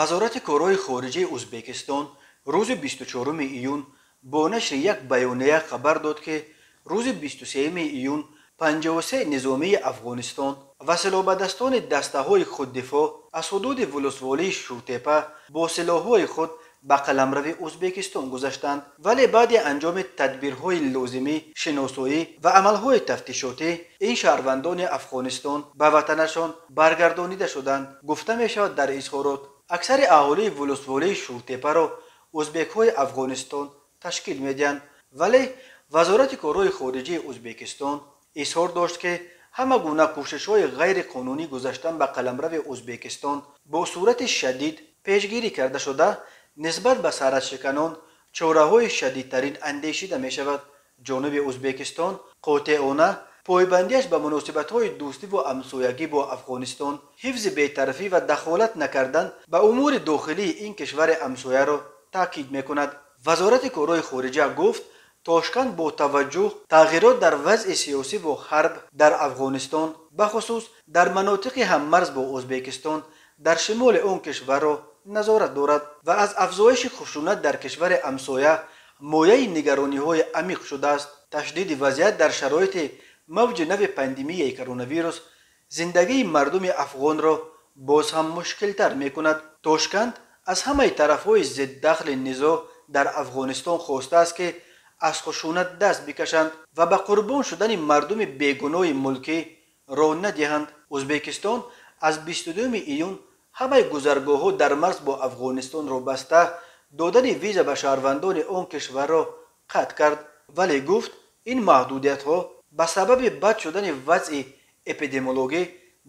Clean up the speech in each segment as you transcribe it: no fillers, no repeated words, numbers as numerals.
Вазорати корҳои хориҷаи Узбекистон рӯзи 24 июн бо нашри як баёния хабар дод, ки рӯзи 23 июн 53 низомии Афғонистон ва силоҳбадастони дастаҳои худдифоъ аз ҳудуди вулусволии Шӯртепа бо силоҳҳои худ ба қаламрави Узбекистон гузаштанд, вале баъди анҷоми тадбирҳои лозимӣ, шиносоӣ ва амалҳои тафтишотӣ ин шаҳрвандони Афғонистон ба ватанашон баргардонида шуданд, гуфта мешавад дар изҳорот. Аксари аҳолии вулусволии Шӯртепаро узбекҳои Афғонистон ташкил медиҳанд, вале Вазорати корҳои хориҷии Узбекистон изҳор дошт, ки ҳама гуна кӯшишҳои ғайриқонунӣ гузаштан ба қаламрави Узбекистон бо сурати шадид пешгирӣ карда шуда, нисбат ба сарҳадшиканон чораҳои шадидтарин андешида мешавад. Ҷониби Узбекистон қотеона пойбандиаш ба муносибатҳои дӯстиву ҳамсоягӣ бо Афғонистон, ҳифзи бетарафӣ ва дахолат накардан ба умури дохилии ин кишвари ҳамсояро таъкид мекунад. Вазорати корҳои хориҷа гуфт, Тошканд бо таваҷҷӯҳ тағйирот дар вазъи сиёсиву ҳарб дар Афғонистон, бахусус дар манотиқи ҳаммарз бо Узбекистон дар шимоли он кишварро назорат дорад ва аз афзоиши хушунат дар кишвари ҳамсоя мояи нигарониҳои амиқ шудааст. Ташдиди вазъият дар шароити мавҷи нави пандемияи коронавирус зиндагии мардуми афғонро боз ҳам мушкилтар мекунад. Тошканд аз ҳамаи тарафҳои зиддахли низоъ дар Афғонистон хостааст, ки аз хушунат даст бикашанд ва ба қурбон шудани мардуми бегуноҳи мулкӣ роҳ надиҳанд. Узбекистон аз 22 июн ҳамаи гузаргоҳҳо дар марз бо Афғонистонро баста, додани виза ба шаҳрвандони он кишварро қатъ кард, вале гуфт, ин маҳдудиятҳо ба сабаби бад шудани вазъи эпидемиологӣ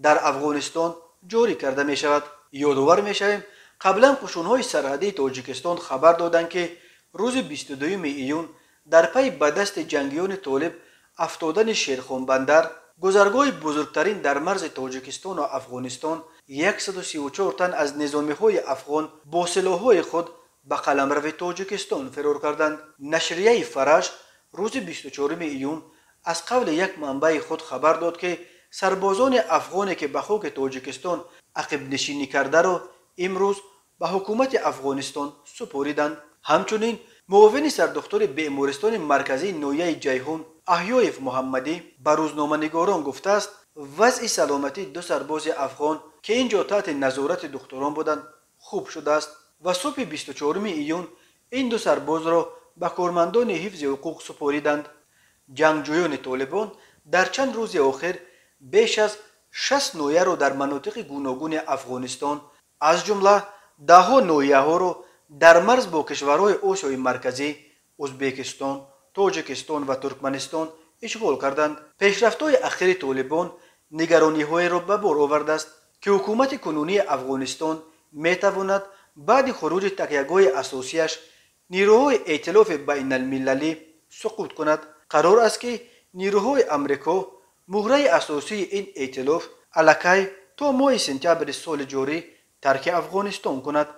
дар Афғонистон ҷорӣ карда мешавад. Ёдовар мешавем, қаблан қушунҳои сарҳадии Тоҷикистон хабар доданд, ки рӯзи 22 июн дар пайи ба дасти ҷангиёни толиб афтодани Шерхонбандар, гузаргоҳи бузургтарин дар марзи Тоҷикистону Афғонистон, 134 тан аз низомиҳои афғон бо силоҳҳои худ ба қаламрави Тоҷикистон фирор карданд. Нашрияи Фараж рӯзи 24 июн аз қавли як манбаи худ хабар дод, ки сарбозони афғоне, ки ба хоки Тоҷикистон ақибнишинӣ кардаро, имрӯз ба ҳукумати Афғонистон супориданд. Ҳамчунин муовини сардухтури бемористони марказии ноҳияи Ҷайҳун Аҳёев Муҳаммадӣ ба рӯзноманигорон гуфтааст, вазъи саломатии ду сарбози афғон, ки ин ҷо таҳти назорати духтурон буданд, хуб шудааст ва субҳи 24 июн ин ду сарбозро ба кормандони ҳифзи ҳуқуқ супориданд. Ҷангҷӯёни толибон дар чанд рӯзи охир беш аз 60 ноҳияро дар манотиқи гуногуни Афғонистон, аз ҷумла даҳҳо ноҳияҳоро дар марз бо кишварҳои Осиёи Марказӣ, Узбекистон, Тоҷикистон ва Туркманистон ишғол карданд. Пешрафтҳои ахири толибон нигарониҳоеро ба бор овардааст, ки ҳукумати кунунии Афғонистон метавонад баъди хуруҷи такягоҳи асосияш, нирӯҳои эътилофи байналмилалӣ, суқут кунад. Қарор аст, ки нирӯҳои Амрико, муҳраи асосии ин эътилоф, аллакай то моҳи сентябри соли ҷорӣ тарки Афғонистон кунад.